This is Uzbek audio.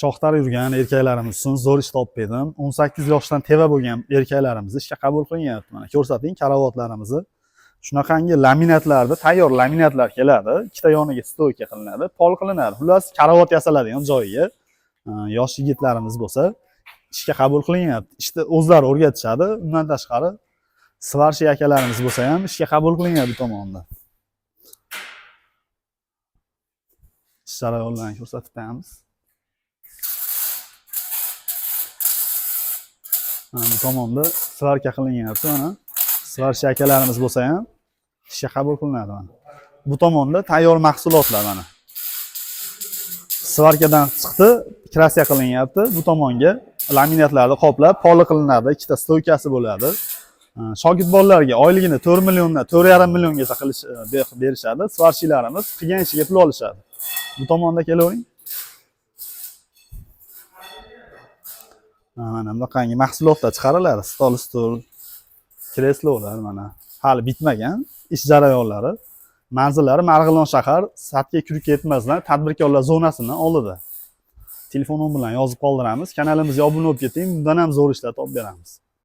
Shoxtar yurgan erkaklarimiz uchun zo'r ish topib berdim. 18 yoshdan teva bo'lgan erkaklarimizni ishga qabul qilyapti. Mana ko'rsating karavotlarimizni. Shunaqangi laminatlarda tayyor laminatlar keladi. Ikkita yoniga stoyka qilinadi, pol qilinadi. Xullas, karavot yasaladigan joyiga yosh yigitlarimiz bo'lsa ishga qabul qilyapti. Ishni o'zlari o'rgatishadi. Undan tashqari svarchi akalarimiz bo'lsa ham ishga qabul qilinadi bu tomonda. Ish jarayonlarini ko'rsatib beramiz. Mana bu tomonda svarka qilinyapti mana. Svarchi akalarimiz bo'lsa ham ishga qabul qilinadi mana. Bu tomonda tayyor mahsulotlar mana. Svarkadan chiqdi, krasiya qilinyapti. Bu tomonga laminatlarni qoplab, poli qilinadi, ikkita stoykasi bo'ladi. Shogird bolalarga oyligini 4 milliondan 4,5 milliongacha qilish berishadi. Svarchilarimiz qilgan ishiga pul olishadi. Bu tomonda kelavering. Mana bunaqangi mahsulotlar chiqariladi. Stol, stul, kreslolar mana. Hali bitmagan ish jarayonlari. Manzillari Marg'ilon shahar, Satga kirib ketmasdan tadbirkorlar zonasining oldida. Telefon bilan yozib qoldiramiz. Kanalimizga obuna bo'lib keting, bundan ham zo'r ishlar topib beramiz.